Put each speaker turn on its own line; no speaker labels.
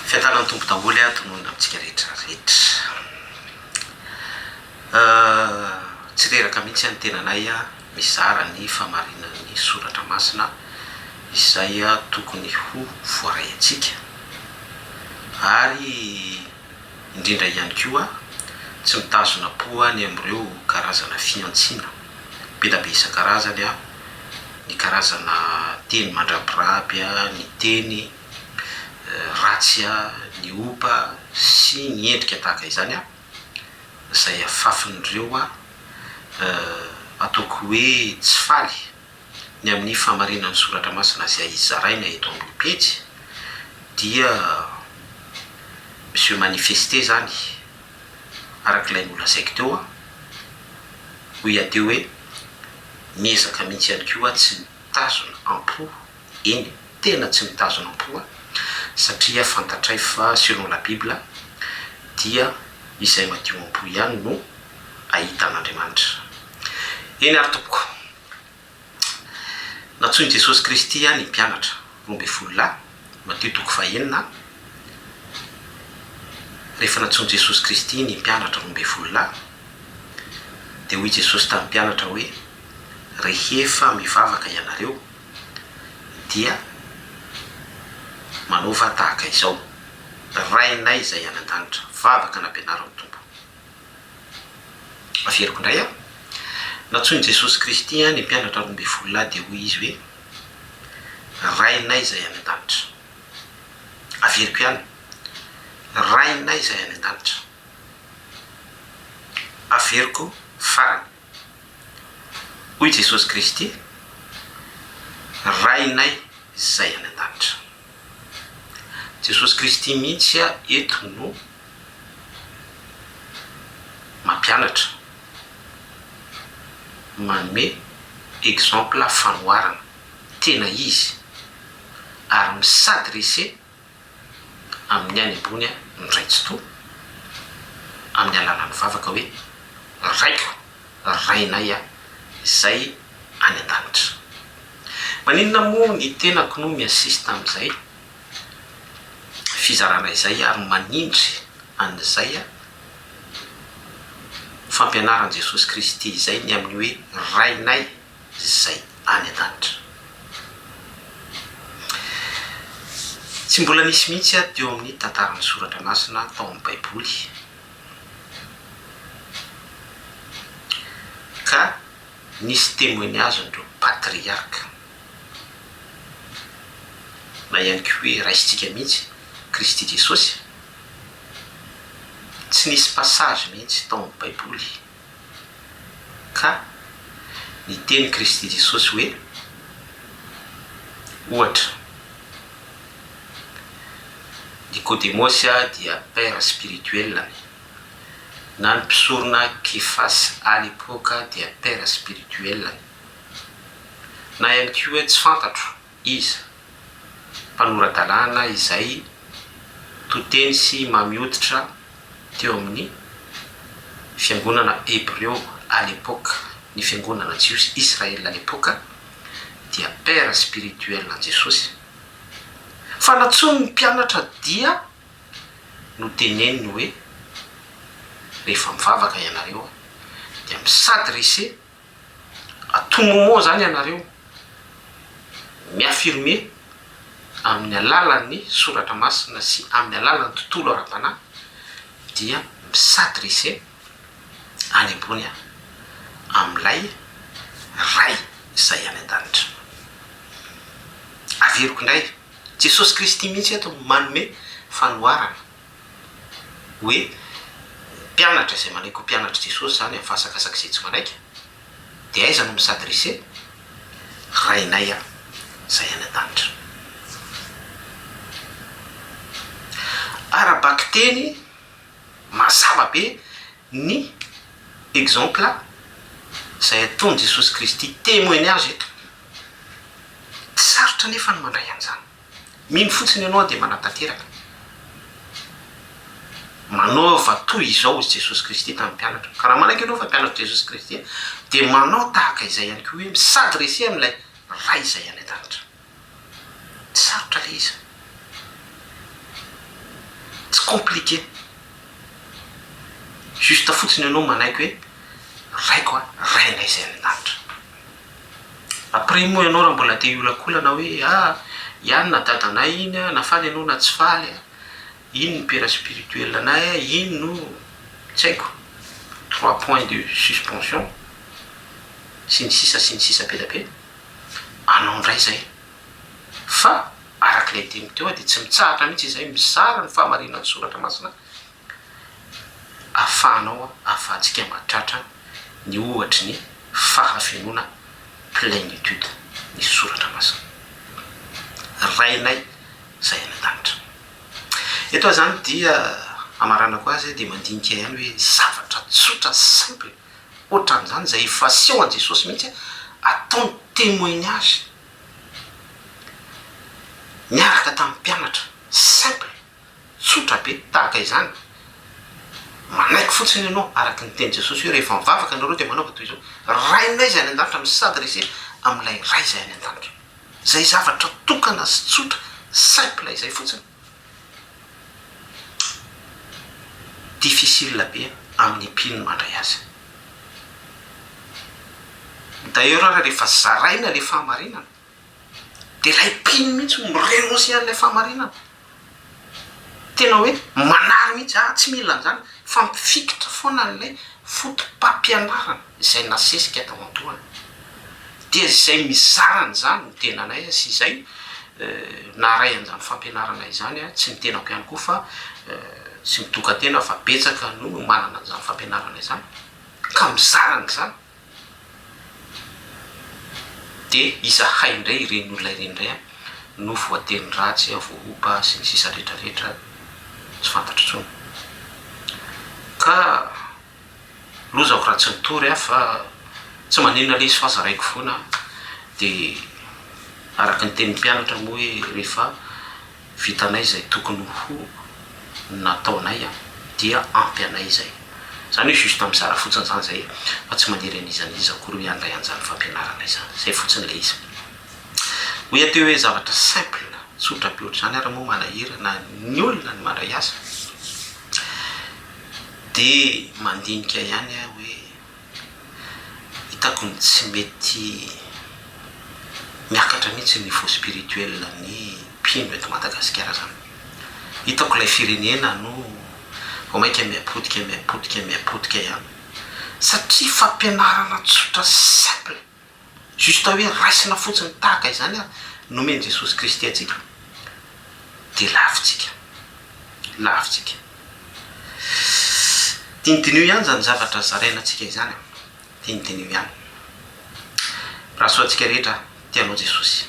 Fiadanan'ny Tompo daholo ato no amintsika rehetra rehetra. Tsy reraka mihitsy ny tenanay mizara ny famarinan'ny soratra masina izay tokony ho voaray antsika ary indrindra ihany koa tsy mitazona po ny amin'ireo karazana fihantsiana be da be isan-karazany, ny karazana teny mandrabiraby, ny teny ratsy, ny ompa sy ny endrika tahaka izany izay afafin'ireo ataoko hoe tsy faly ny amin'ny fahamarinan'ny soratra masina izay zaraina eto amin'ny pejy dia mi-se manifester izany araka ilay nolazaiko teo aho, hoy aho teo hoe miezaka mihitsy ihany koa aho tsy mitazona am-po, eny tena tsy mitazona am-po aho satria fantatray fa selon la bible dia izay madio am-po ihany no ahita an'Andriamanitra. Eny ary tompoko. Nantsoin'i Jesosy Kristy ny mpianatra 12 lahy, Matio toko fahenina, Rehefa nantsoin'i Jesosy Kristy ny mpianatra 12 lahy, dia hoy Jesosy tamin'ny mpianatra hoe, Rehefa mivavaka ianareo, dia manaova tahaka izao, Rainay izay any an-danitra, vavaka nampianarin'ny Tompo. Averiko indray an! Nantsoin'i Jesosy Kristy ny mpianatra 12 lahy dia hoy Izy hoe, Rainay izay any an-danitra. Averiko ihany, Rainay izay any an-danitra. Averiko farany. Hoy Jesosy Kristy, Rainay izay any an-danitra. Jesosy Kristy mihitsy eto no mampianatra, manome exemple fanoharana tena izy ary mi-s'adresser amin'ny any ambony ny Ray Tsitoha amin'ny alalan'ny vavaka hoe, Raiko, Rainay izay any an-danitra. Maninona moa ny tenako no mi-assiste amin'izay fizarana izay ary manindry an'izay fampianaran'i Jesosy Kristy izay ny amin'ny hoe Rainay izay any an-danitra. Tsy mbola nisy mihitsy teo amin'ny tantaran'ny Soratra Masina tao amin'ny Baiboly ka nisy témoignage-n'ireo patriarka na ihany koa hoe raisintsika mihitsy Kristy Jesosy, tsy nisy passage mihitsy tao amin'ny Baiboly ka niteny Kristy Jesosy hoe, ohatra, Nikodemosy dia père spirituel-ny, na ny mpisorona Kefasy à l'époque dia père spirituel-ny, na ihany koa hoe tsy fantatro iza, mpanora-dalàna izay to teny sy mamy hoditra teo amin'ny fiangonana hebreo à l'époque, ny fiangonana jiosy Israël à l'époque dia père spirituel an'i Jesosy. Fa nantsoiny ny mpianatra dia noteneniny hoe rehefa mivavaka ianareo dia mi-s'adresser À tout moment zany ianareo mi-affirmer amin'ny alalan'ny soratra masina sy amin'ny alalan'ny tontolo ara-panahy dia mi-s'adresser any ambony amin'ilay Ray izay any an-danitra. Averiko indray, Jesosy Kristy mihitsy eto manome fanoharana hoe ny mpianatra izay manaiky ho mpianatr'i Jesosy izany amin'ny fahasakasak'izay tsy manaiky dia aiza no mi-s'adresser? Rainay a, izay any an-danitra. Ara-bakiteny mazava be ny exemple izay ataon'i Jesosy Kristy témoignage eto. Tsy sarotra anefa ny mandray an'izany. Mino fotsiny ianao dia manatanteraka. Manaova toy izao hozy Jesosy Kristy tamin'ny mpianatra. Ka raha manaiky ianao fa mpianatr'i Jesosy Kristy dia manao tahaka izay ihany koa hoe mi-s'adresser amin'ilay Ray izay any an-danitra. Tsy sarotra ilay izy. Tsy compliqué. Juste fotsiny ianao manaiky hoe Raiko a, Rainay izay any an-danitra. Après moa ianao raha mbola te hiolakolana hoe ah, i anona dadanay iny a, na faly ianao na tsy faly a, iny ny père spirituel anay a, iny no tsy haiko, trois points de suspension, sy ny sisa sy ny sisa be dia be, anao indray izay. Fa araka ilay teniko teo dia tsy mitsahatra mihitsy izahay mizara ny fahamarinan'ny soratra masina ahafahanao ahafahantsika mahatratra ny ohatry ny fahafenoana plénitude ny soratra masina. Rainay izay any an-danitra. Eto aho izany dia hamaranako azy dia mandinika ihany hoe zavatra tsotra simple ohatran'izany izay efa aseho an'i Jesosy mihitsy ataony témoignage niaraka tamin'ny mpianatra, simple, tsotra be tahaka izany, manaiky fotsiny ianao araka ny tenin'i Jesosy hoe rehefa mivavaka ianareo dia manaova toy izao, Rainay izay any an-danitra, mi-s'adresser amin'ilay Ray izay any an-danitra. Izay zavatra tokana sy tsotra, simple izay fotsiny. Difficile be amin'ny mpino ny mandray azy. D'ailleurs ary rehefa zaraina ilay fahamarinana dia ilay mpino mihitsy no mi-renoncer an'ilay fahamarinana. Tena hoe manary mihitsy, ah tsy mila an'izany fa mifikitra foana an'ilay foto-pampianarana izay nasesika tao an-dohany. Dia izay mizara an'izany ny tenanay sy izay naharay an'izany fampianarana izany, tsy ny tenako ihany koa fa tsy mitoka-tena fa betsaka no manana an'izany fampianarana izany ka mizara an'izany. Dia izahay indray ireny olona ireny indray no voateny ratsy, voaompa sy ny sisa rehetra rehetra tsy fantatro intsony. Ka lozako raha tsy nitory aho fa tsy maninona ilay izy fa zaraiko foana dia araka ny tenin'ny mpianatra moa hoe rehefa vitanay izay tokony ho nataonay dia ampy anay izay. Izany hoe juste mizara fotsiny izany izay fa tsy manery an'iza n'iza akory hoe handray an'izany fampianarana izany. Izay fotsiny ilay izy. Hoy aho teo hoe zavatra simple, tsotra be ohatr'izany ary moa manahirana ny olona ny mandray azy. Dia mandinika ihany aho hoe Hitako ny tsy mety miakatra mihitsy ny niveau spirituel ny mpino eto Madagasikara zany. Hitako ilay firenena no vao mainka miha-potika miha-potika miha-potika ihany. Satria fampianarana tsotra simple, juste hoe raisina fotsiny tahaka izany ary nomen'i Jesosy Kristy antsika dia lavintsika. Lavintsika. Dinidiniho ihany izany zavatra zaraina antsika izany e. Dinidiniho ihany. Mirary soa antsika rehetra tia anao Jesosy.